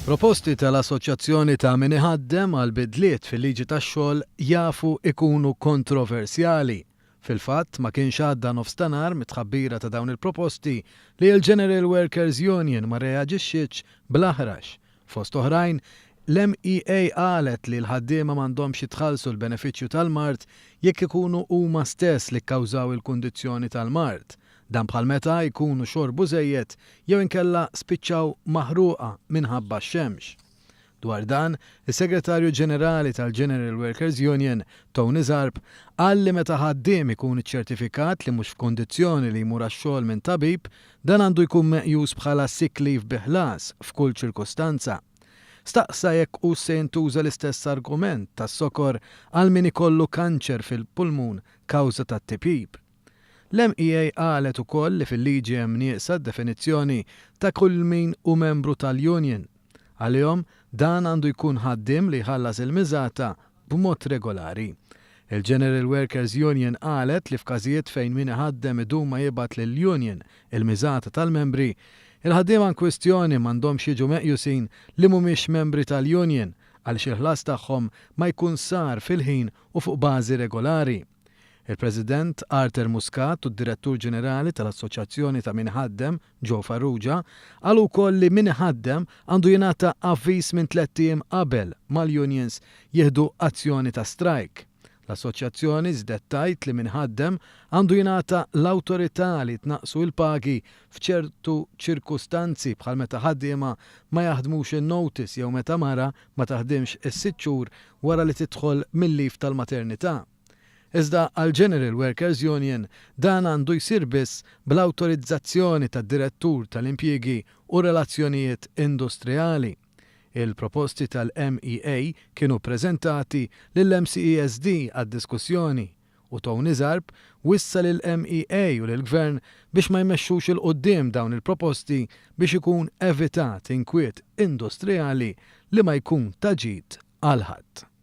Proposti tal-Assoċjazzjoni ta' Min Iħaddem għal bidliet fil-liġi tax-xogħol jafu ikunu kontroversjali. Fil-fatt, ma kienx għadda nofs ta' nhar mit-tħabbira ta' dawn il-proposti li l-General Workers Union ma rreaġixxietx bl-aħrax. Fost oħrajn, l-MEA qalet li l-ħaddiema m'għandhomx jitħallsu l-benefiċċju tal-mard jekk ikunu huma stess li kkawżaw il-kundizzjoni tal-mard. Dan bħal meta jkunu xorbu żejjed jew inkella spiċċaw maħruqa minħabba x-xemx. Dwar dan, is-Segretarju Ġenerali tal-General Workers Union, Tony Zarb, qal li meta ħaddiem ikun iċċertifikat li mhux f'kundizzjoni li jmur għax-xogħol minn tabib, dan għandu jkun meqjus bħala sick leave bi ħlas f'kull ċirkustanza. Staqsa jekk hux se jintuża l-istess argument tas-sokor għal min ikollu kanċer fil-pulmun kawża tat-tipjip. L-MEA qalet ukoll li fil-liġi hemm nieqsa d-definizzjoni ta' kull min hu membru tal-union. Għalihom, dan għandu jkun ħaddiem li jħallas il-miżata b'mod regolari. Il-General Workers Union qalet li f'każijiet fejn min iħaddem idum ma jibgħat lill-union il-miżata tal-membri, il-ħaddiema inkwistjoni m'għandhomx jiġu meqjusin li mhumiex membri tal-union għaliex il-ħlas tagħhom ma jkun sar fil-ħin u fuq bażi regolari. Il-President Arthur Muscat u d-Direttur Ġenerali tal-Assoċjazzjoni ta' Min Iħaddem, Joe Farrugia, qalu wkoll li min iħaddem għandu jingħata avviż minn tlett ijiem qabel ma l-unions jieħdu azzjoni ta' strajk. L-Assoċjazzjoni żiedet tgħid li min iħaddem għandu jingħata l-awtorità li jitnaqqsu l-pagi f'ċertu ċirkustanzi bħal meta ħaddiema ma jaħdmux in-notice jew meta mara ma taħdimx is-sitt xhur wara li tidħol mil-leave tal-maternità. Iżda għall-General Workers Union dan għandu jsir biss bl-awtorizzazzjoni tad-Direttur tal-Impjiegi u Relazzjonijiet Industrijali. Il-proposti tal-MEA kienu ppreżentati lill-MCESD għad-diskussjoni u Tony Zarb wissa lill-MEA u lill-Gvern biex ma jmexxux 'il quddiem dawn il-proposti biex ikun evitat inkwiet industrijali li ma jkun ta' ġid għal ħadd.